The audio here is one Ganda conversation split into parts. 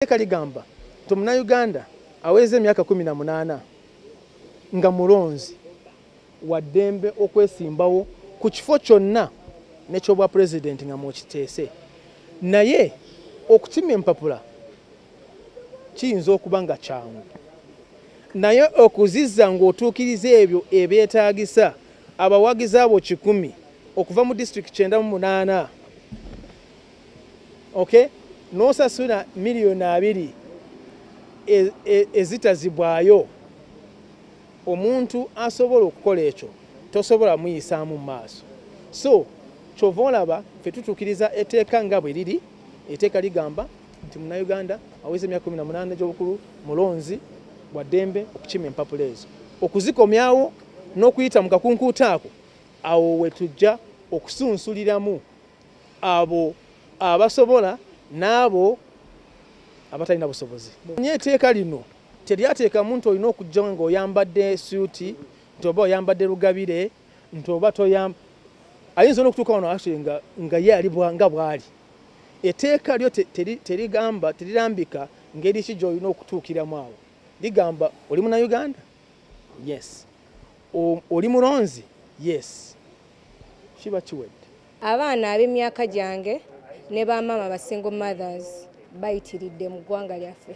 Etteeka ligamba nti Omunnayuganda aweza emyaka 18 nga mulonzi wa ddembe okwesimbawo ku kifo kyonna n'ekyobwa pulezidenti nga mwokiteese, naye okukima empapula kiyinza okuba nga kyangu, naye okuzizza ng'otuukiriza ebyo ebyetaagisa abawagizi abo 100 okuva mu disitulikiti 98, okay, n'osasula 2 miliyoni ezitazibwayo, omuntu asobola okukola ekyo tosobola muyisaamu mu maaso. So kyova olaba ffe tutuukiriza etteeka nga bwe liri. Etteeka ligamba nti Munnayuganda aweza emyaka 18 egy'obukulu mulonzi wa ddembe okukima empapula ezo, okuzikomyawo n'okuyita mu kakunkuuta ako. Awo we tujja okusunsuliramu abo abasobola n'abo abatalina busobozi. Nye etteeka lino teryateekamu nti olina okujja ng'oyambadde suuti, nti oba oyambadde lugabire, nti oba toyam ayinza n'okutuuka wano actually nga ye ali nga bw'ali. Etteeka lyo terigamba, terirambika ngeri ki gy'olina okutuukiramu awo. Ligamba oli Munnayuganda? Yes. Oli mulonzi? Yes. Kiba kiwedde. Abaana ab'emyaka gyange ne bamaama ba single mothers bayitiridde mu ggwanga lyaffe.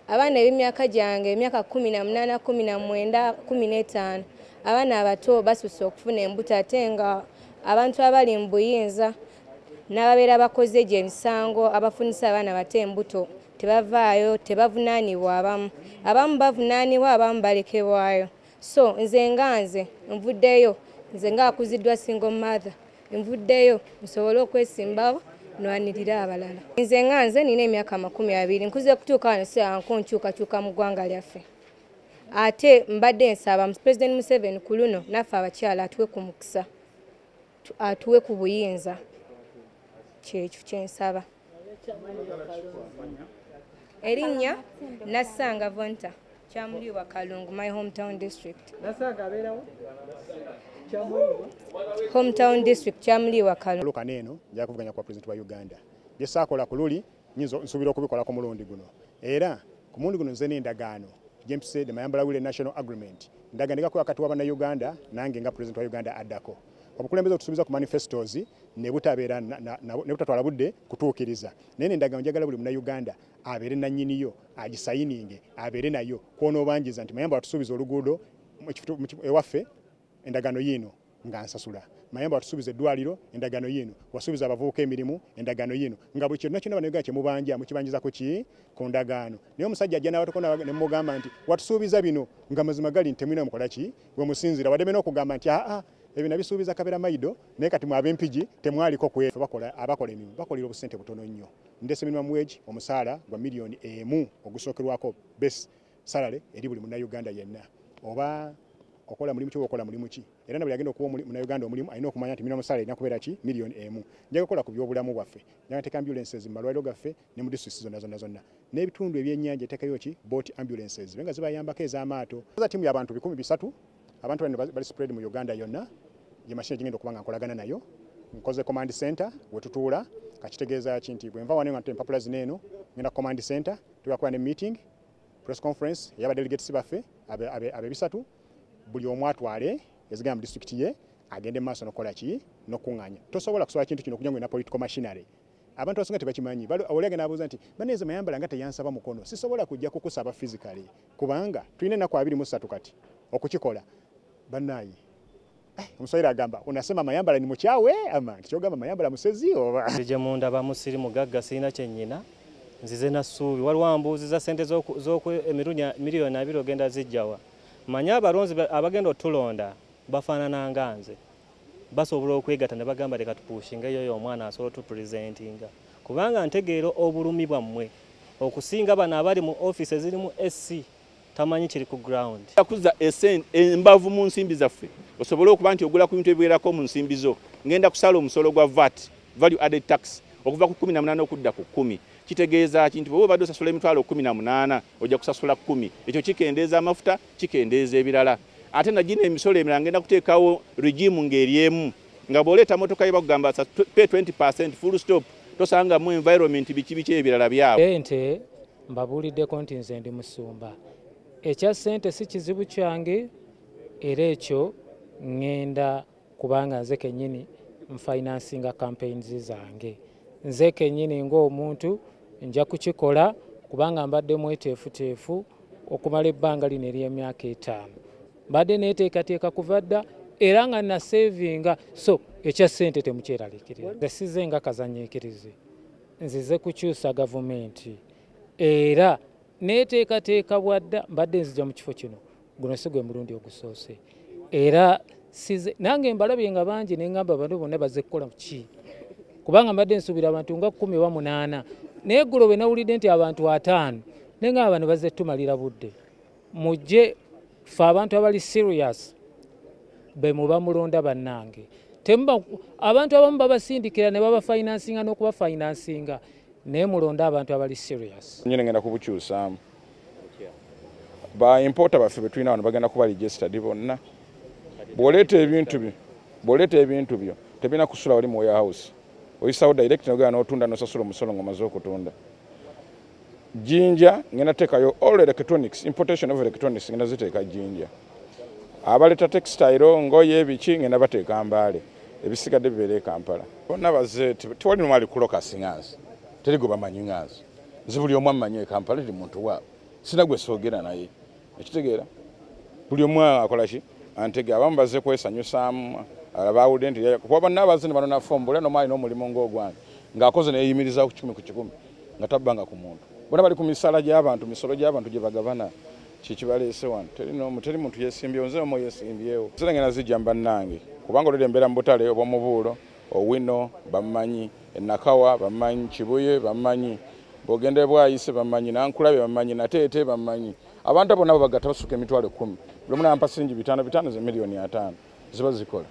Abaana ab'emyaka gyange, emyaka 18, 19, 15, abaana abato basusse okufuna embuto, ate nga abantu abali mu buyinza n'ababeera bakoze gye emisango abafunisa abaana bato embuto tebavaayo, tebavunaanibwa. Abamu bavunaanibwa, abamu balekebwayo. So nze nga nze nvuddeyo, nze nga akuziddwa single mother, nvuddeyo nsobole okwesimbawo nwanirire abalala. Nze nga nze nina emyaka 20, nkuze kutuuka wano siranko nkyukakyuka mu ggwanga lyaffe. Ate mbadde nsaba President Museveni ku luno naffe abakyala atuwe ku mukisa, atuwe ku buyinza. Kyekyo kyensaba. Erinnya Nassanga Vonta, Kyamuliibwa Kalungu, my hometown district. Nasanga abeerawo? Hometown district Kyamuliibwa Kalungu. Lukano eno nja kuvuganya kwa president wa Uganda. Bye saakola ku luli nyinza nsuubira okubikola ku mulundi guno. Era ku mulundi guno nze n'endagaano gye mpise the Mayambala Willy National Agreement, ndagaano egako wakati w'Abannayuganda nange nga president wa Uganda addako. Obukulembeze otusuubiza ku manifestos ne butabeera ne butatwala budde kutuukiriza, naye n'endagaano njagala buli Munnayuganda abeere nannyiniyo, agisayininge, abeere nayo kwonoobanjiza nti Mayamba watusuubiza oluguudo ewaffe, endagaano yiino nga nsasula. Mayamba watusuubiza eddwaliro, endagaano yiino. Wasuubiza abavubuka emirimu, endagaano yiino. Nga buli kyonna kyonna Bannayuganda kyemubanja mukibanjiza ku ki? Ku ndagaano. Naye omusajja ajja n'abatuko ne mugamba nti watusuubiza bino, nga mazima gali nti temulina mukola ki we musinziira. Wademe n'okugamba nti aa, ebyo nabisuubiza Kabera Maido, naye kati mwe ab'Empigi temwaliko kwe bakola. Abakola emirimu bakolera obusente butono nnyo. Ndese minimum wage, omusaala gwa 1 miliyoni ogusookerwako, base salary eri buli Munnayuganda yenna, oba okola mulimu ki oba okola mulimu ki. Era na buli agenda okuwa Munnayuganda omulimu alina okumanya nti minimum salary erina kubeera ki? 1 miliyoni. Njaga kukola ku byobulamu bwaffe. Njaga teeka ambulances mu malwaliro gaffe ne mu districts zonna zonna zonna n'ebitundu ebyennyanja, eteekayo ki? Boat ambulances nga zibayambako ez'amaato. Za ttiimu y'abantu 300. Abantu bano bali spread mu Uganda yonna. Ye mashini gigenda okuba nga nkolagana nayo. Nkoze command center we tutuula. Kakitegeeza ki? Nti bwe nva wano nga ntutte empapula zino eno, ngenda ku command center, tugenda kuba ne meeting, press conference ey'aba delegates baffe abebisatu, buli omu atwale ezigenda mu disitulikiti ye, agende mu maaso n'okukola ki? N'okuŋŋaanya. Tosobola kusobola kintu kino okuja ng'olina political machinery. Abantu abasinga tebakimanyi. Oli agenda abuuza nti baneze Mayambala nga teyansaba mukono. Sisobola kujja kukusaba physically kubanga tulina ennaku 23 kati okukikola. Bannaayi, omuswahili agamba, "Unasema Mayambala ni mukyawe?" Ama nti kyogamba Mayambala musezi oba? Nzije mundaba musiri mugagga, sirina kyennyina, nzize na ssuubi. Waliwo ambuuziza sente z'oku emirundi 20 miliyoni ogenda zijjawa. Manye abalonzi abagenda otulonda bafaanana nga nze, basobola okwegatta ne bagamba leka tupushinga eyo omwana asobola otupresentinga, kubanga ntegeera obulumi bwammwe okusinga bano abali mu ofiisi ezirimu SC, tamanyi kiri ku ground. Kuza embavu mu nsimbi zaffe osobole okuba nti ogula ku bintu ebiwerako mu nsimbi zo. Ngenda kusala omusolo gwa VAT, value added tax, okuva ku 18 okudda ku 10. Kitegeeza ki? Nti bw'oba obadde osasula 180,000, ojja kusasula 10. Ekyo kikendeeza amafuta, kikendeeza ebirala. Ate nagino emisolo emirala ngenda kuteekawo regime ng'eri emu, nga bw'oleeta motoka ye bakugamba pay 20%, full stop. tosangamu environment biki biki ebirala byabwe. Sente mbabuuliddeko nti nze ndi musumba, ekya ssente si kizibu kyange, era ekyo ŋŋenda kubanga nze kennyini nfinansinga campaigns zange, nze kennyini ng'omuntu nja kukikola kubanga mbadde mweteefuteefu okumala ebbanga lino ery'emyaka 5, mbadde neeteekateeka kuva dda era nga nasevinga, so ekya ssente temukyeraliikirira. Nze sizze nga kazannyiikirizi, nzize kukyusa gavumenti era neeteekateeka bwadda, mbadde nzija mu kifo kino, guno si gwe mulundi ogusoose, era size nange mbalabye nga bangi ne ŋŋamba bano bonna bazze kukola ki, kubanga mbadde nsuubira abantu nga 10 oba 8, naye eggulo bwe nawulidde nti abantu 5 ne ŋŋamba bano bazze tumalira budde. Mujje ffe abantu abali serious be muba mulonda bannange, temuba abantu abamu babasindikira ne babafinansinga n'okubafinansinga, naye mulonda abantu abali serious. Nyine ngenda kubukyusaamu, ba importer baffe be tulina wano bagenda kuba registered bonna. Bw'oleeta ebintu byo tebirina kusula wali mu warehouse, oyisawo direct n'ogenda n'otunda n'osasula omusolo ng'omaze okutunda. Jinja ngenda teekayo all electronics, importation of electronics ngenda ziteeka Jinja. Abaleeta textile, ngoye, biki ngenda bateeka Mbale, ebisigadde bibeere e Kampala. Bonna bazze, tewali n'omu ali ku locus nga nze, teri gwe bamanyi nga nze. Nze buli omu ammanyi e Kampala, teri muntu waabwe, sina gwe soogera naye, ekitegeera buli omu akola ki antege. Abamu bazze kwesanyusaamu, bawulidde nti kuba bonna abazze ne banona foomu, buli n'omu alina omulimu ng'ogwange ng'akoze neyeyimiriza ku 1 ku 1 nga tabbanga ku muntu. Bonna bali ku misaala gy'abantu, misolo gy'abantu gye bagabana, kikibaleese wano. Teri muntu yeesimbyewo, nze omu yeesimbyewo. Nze ngenda zijja bannange, kubanga olwedde embeera mu butale obw'omubuulo, Owino bammanyi, Enakawa bammanyi, Kibuye bammanyi, bw'ogenda e Bwayise bammanyi, Nankulabye bammanyi, Nateete bammanyi. Abantu abo nabo bagatta basuka emitwalo 10, buli omu n'ampa siringi 5 5 ze miliyoni 5 ziba zikola.